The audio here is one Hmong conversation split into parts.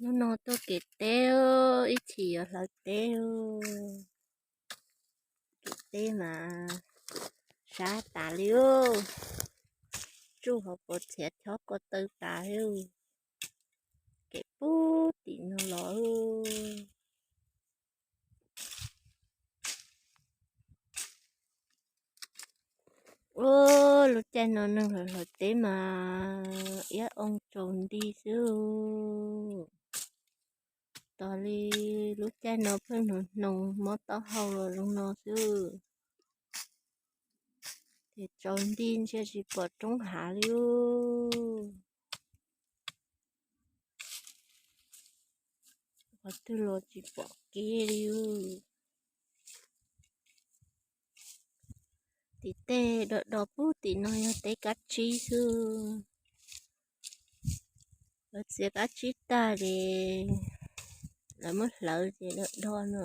Hnub no tuaj kev teb, ib chim yuav hlawv teb. Kev teb mas sab tas li, tsuj hauv paus txhiav chob ko taw tas li. Kev pub tim no los. Ua, lub caij no neeg hlawv teb mas iab oo tsaus nti xwb. Tos li lub caij no pheej hnoos hnoos mob taub hau los zoo no xwb. Ces tsaus nti ntsia tsis pom roob hav li. Qhov twg los tsis pom kev li. Tim tej do do pub tim no yog teb kab tsib xwb. Lawv txiav kab tsib tag ces lawv muab hlawv ces do do no.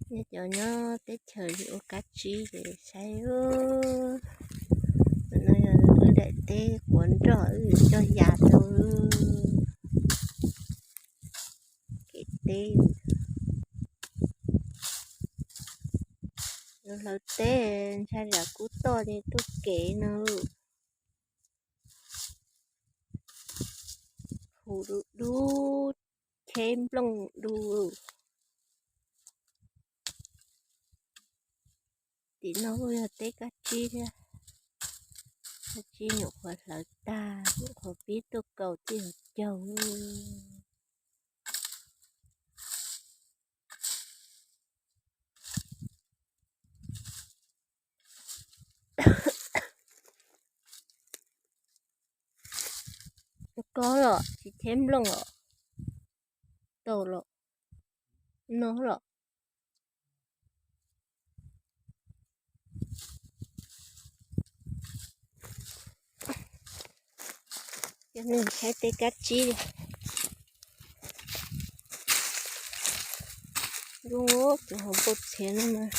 Nej cov nyob teb chaws li ua kab tsib ces saib. No yog wb daim teb quav nroj wb coj ya rau kev teb. Hlawv teb ntshai zam kub toj ces tuaj kev no. Hu du du, cheb nplooj du. Tim no kuj yog teb kab tsib thiab. Kab tsib nyuam qhuav hlawv tag, nyuam qhuav pib tuaj kaus txij hauv caug. Ko los tsis cheb nplooj os. Tau los no los. Cov neeg saib tej kab tsib li. Lub cov hauv paus txhiav no mas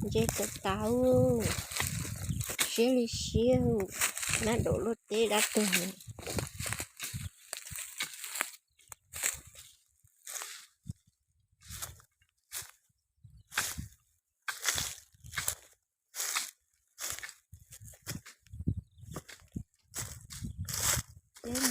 ntse kom tas, siab li siab, nab daum luaj teb dab tuag.